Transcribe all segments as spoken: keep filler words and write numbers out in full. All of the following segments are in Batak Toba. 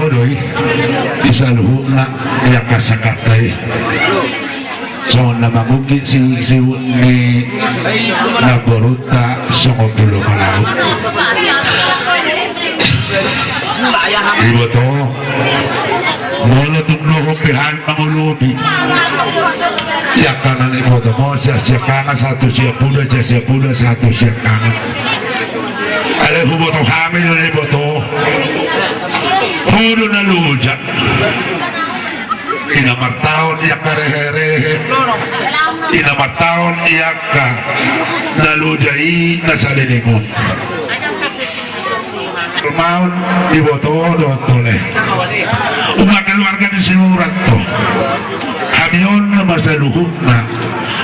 do i di saluhutna di angka sangkapta i. Songon na mangungkit siutsiut ni namborunta songon Pulo Malau. Iboto, molo tung dohot pe hami mangolopi di angka na niboto, molo sian siangkangan sahat tu siampudan, sian siampudan sahat tu siangkangan. Alai huboto hami do na iboto, ho do na loja. I na martaon i angka reherehe, i na martaon i angka na loja i na saleleng on. Maon iboto dohot tole. Umat keluarga ni Sinurat do. Hami on ma saluhutna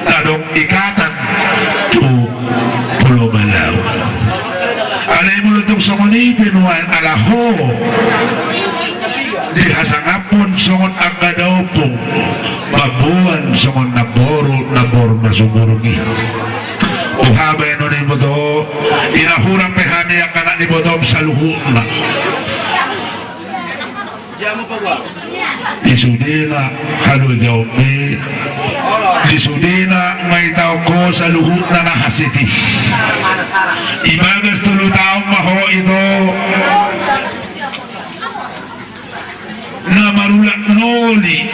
na adong ikatan tu Pulo Malau. Alai molo tung songon i pe nuaeng ala ho dihasangaphon songon angka daompung, mamboan songon namboru, namboru na sumurung i. Boha baenon iboto, i na hurang pe hami angka na nibotom saluhutna. Di sudena halojaonmi, di sudena ma itaon ho saluhutna na hansit i. Ibagas tolu taon ma ho ito na marulak noli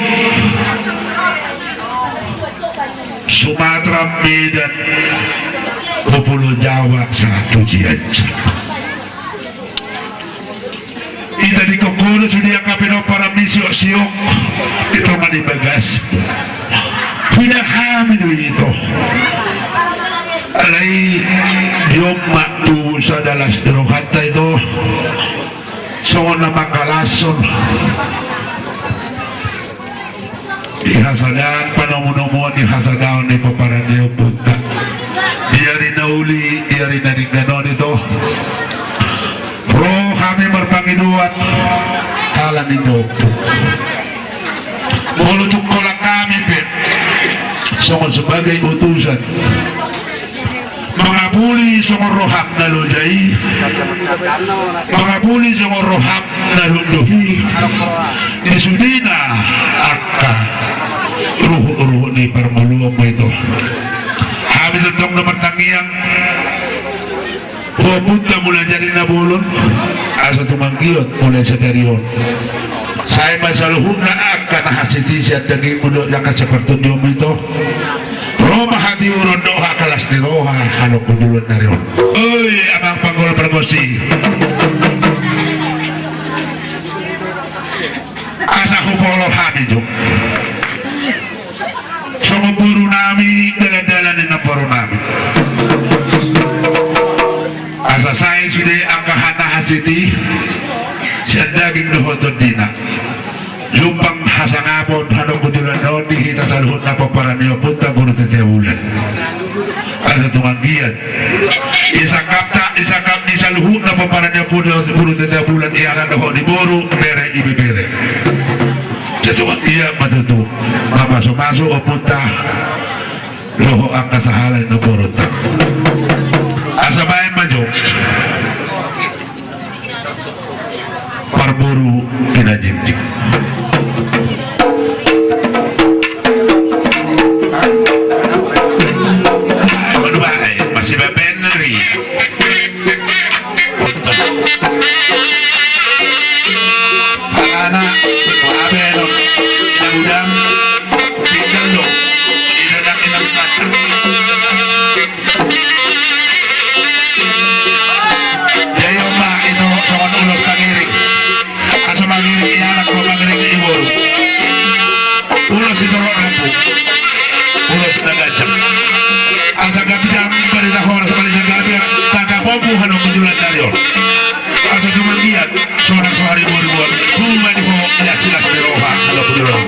Sumatera, Medan, Pulo Jawa sahat tu Cianjur. Itadingkon ho do sude angka pinomparanmi siok-siok di tonga ni bagas. Huida hami do ito. Alai di on ma tu sada las ni rohanta ito. Songon na mangkalashon di hasadaon, panomunomuon di hasadaon ni pomparan ni ompunta. Di ari na uli, di ari na denggan on ito, ro hami marpangidoan, ala ni na ompu. Molo tung holan hami pe songon sebagai utusan, mangapuli songon roham na loja i, mangapuli songon roham na dohot i, di sudena angka ruhut-ruhut ni parngoluan ma ito. Hami tongtong do martangiang ho ompunta Mulajadi Nabolon, asa tumangihon mulai sadari on. Sai ma saluhutna angka na hansit i sian dagingmu dohot angka sapartondion ma ito. Ro ma hatiuron dohot las ni roha halak tu joloan ni ari on. Oi, amang panggol pargonsi. Asa hupolo hami jo songon boru nami, dalan-dalan ni namboru nami. Asa sai sude angka na hansit i sian daging dohot tondina. Jumpang hasangapon hamu tu joloan on di hita saluhutna pomparan ni ompunta Guru Tete Bulan. Asa tung anggiat i sangkapta, i sangkap ni saluhutna pomparan ni ompunta Guru Tete Bulan, i anak dohot di boru, bere, ibebere. Asa tung anggiat ma tutu mamasu-masu ompunta dohot angka sahala ni namborunta. Asa baen ma jo parboru kinajingjing. Aduh, bah, eh, masih bapen nari. Anak, abe, no, ina gudang, tinggal lo, ina dak, ina dak. Jadi on ma ito songon ulos pangiring. Asa mangiring i anak, mangiring i boru. Ulos i torop rambu. Ulos na ganjang. Asa ganjang barita horas, barita gabe, tangkap ompu hamu tu joloan ni ari on. Asa tung anggiat sonang so hari boru buat. Tuman ho ya silas di roha hamu tu joloan.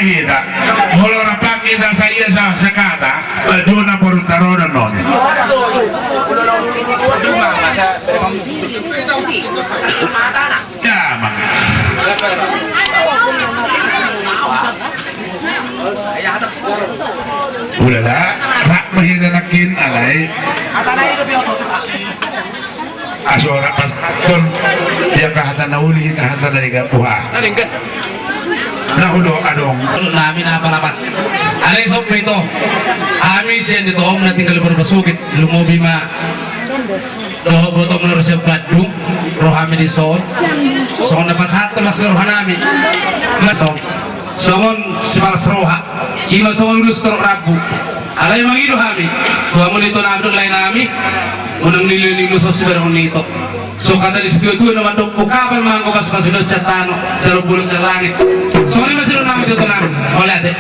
Hita, molo rap hita sadia sa-, sakata, eh, dua na paruntaro dan noni. Damang. Ulala, rap ma hita nangkin alai. Aso rap pasahathon, dia angka hata na uli, hita hata na denggan, buha. Na denggan. Na uli do adong. Nami na palapas. Alai sope ito. Hami sian di tohom na tinggal di Purba Sugit, lumobi ma. Dohot botom na ro sian Bandung, ro hami dison. Songon na pasahathon las ni roha nami. Mas songon sipalas roha. Ima songon ulos torop rambu. Alai mangido hami tu hamuna ito nami dohot lae nami. Unang nilehon ni ulos on sibarahon ni ito. So hata ni situatua na mandok, ungkapon ma anggo pasupasu ni on sian tano, jala umbolon sian langit. Songon i ma sidohonon nami tu ito nami. Mauliate.